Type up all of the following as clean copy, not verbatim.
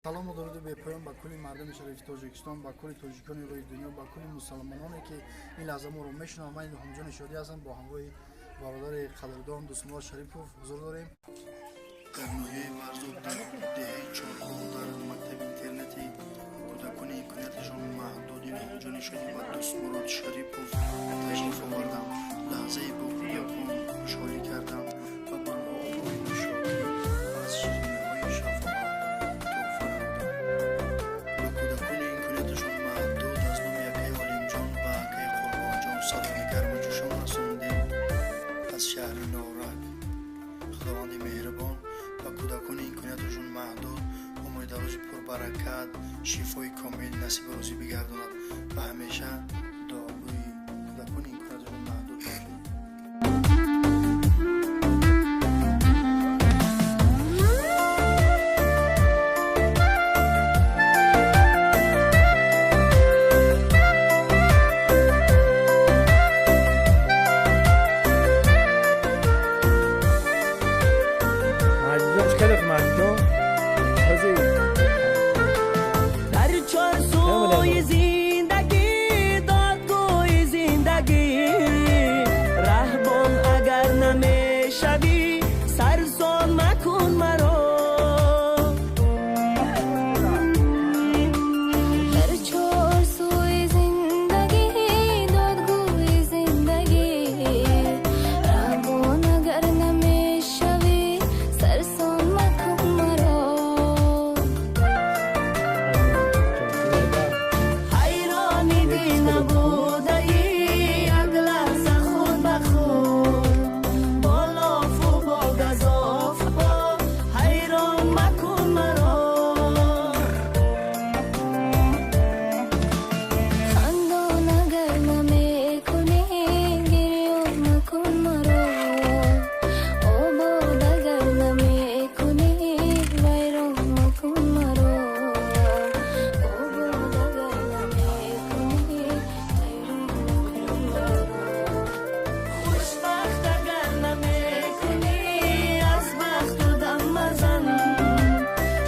Салому дуруди бепоён ба кулли мардуми шарифи Тоҷикистон, ба кулли тоҷикони рӯи дунё, ба кулли мусалмононе, ки ин лаҳза моро мешунаванд. Ман Илҳомҷони Шодӣ ҳастам, бо ҳамроҳи бародари қадрдон Дӯстмурод Шарипов ҳузур дорем. Дар ноҳияи Варзоб, дар деҳаи Чорбоғ, дар мактаби интернати кӯдакони имконияташон маҳдуд Илҳомҷони Шодӣ ва Дӯстмурод Шарипов ташриф овардам. Лаҳзае бо кӯдакон хушҳолӣ кардам ва ба онҳо обҳои нӯшокӣ аз шириниҳои шафоат туҳфа намудам. Ба кӯдакони имконияташон маҳдуд аз номи акаи Олимҷон ва акаи Қурбонҷон саломи гарму ҷӯшон расондем аз шаҳри Норак. Худованди меҳрибон ба кӯдакони имконияташон маҳдуд умри дарози пурбаракат, шифои комил насиби рӯзӣ бигардонад ва ҳамеша дуогӯи кӯдакони имконияташон маҳдуд бошед. Дар чор сӯи зиндагӣ, додгӯи зиндагӣ, раҳбон агар намешавӣ, сарсон макун маро. Дар чор сӯи зиндагӣ, додгӯи зиндагӣ, раҳбон агар намешавӣ, сарсон макун маро. Ҳайрони дил набудаӣ, як лаҳза худ ба худ, бо лофу бо газофҳо ҳайрон макун маро. Хандон агар намекунӣ, гирён макун маро. Обод агар намекунӣ, вайрон макун маро. Обод агар намекунӣ, вайрон макун маро. Хушбахт агар намекунӣ, аз бахту дам мазан.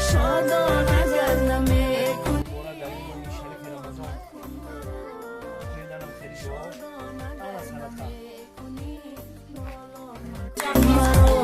Шодон агар намекунӣ, Муборак дар ин моҳи шарифи Рамазон. Меданам хеле дуо. Ана садақа. Маро.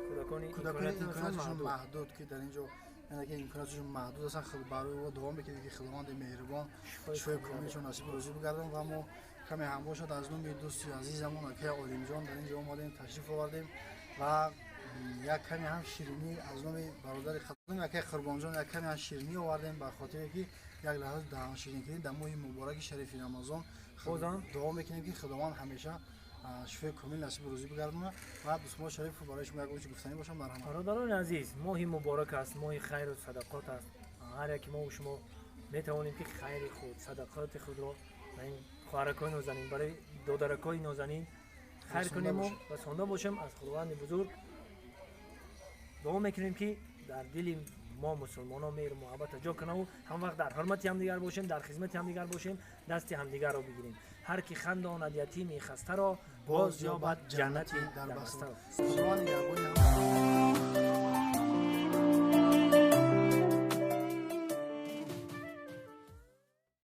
Кӯдакони Кӯдакони имконияташон имконияташон маҳдуд. маҳдуд, ки дар ин ҷо яъне ки имконияташон маҳдуд ҳастанд, худ барои ӯ дуо мекунем, ки Худованди меҳрибон шифои комилшон насиби рӯзӣ бигардонад ва мо каме ҳам бошад аз номи дӯсти азизамон акаи Олимҷон дар ин ҷо омадем, ташриф овардем ва як каме ҳам ширинӣ аз номи бародари қадрдон акаи Қурбонҷон як каме ҳам ширинӣ овардем, ба хотире ки як лаҳза даҳон ширин кунем дар моҳи мубораки шарифи Рамазон. Бозам? Дуо мекунем, ки Худованд ҳамеша шифои комил насиби рӯзӣ бигардонад ва Дӯстмурод Шарипов барои шумо як чиз гуфтанӣ бошам, марҳамат. Бародарони азиз, моҳи муборак аст, моҳи хайру садақот аст. Ҳар яке мо шумо метавонем, ки хайри худ, садақоти худро ба ин хоҳаракҳои нозанин, барои додаракҳои нозанин хайр Расонда кунему бошем. Расонда бошем. Аз Худованди бузург дуо мекунем, ки дар дили мо мусулмонон меҳру муҳаббата ҷо кунаву ҳам вақт дар ҳурмати ҳамдигар бошем, дар хизмати ҳамдигар бошем, дасти ҳамдигарро бигирем. Ҳар ки хандонад ятими хастаро, боз ёбад ҷаннати дарбастаро. Худованд нигаҳбони ҳама.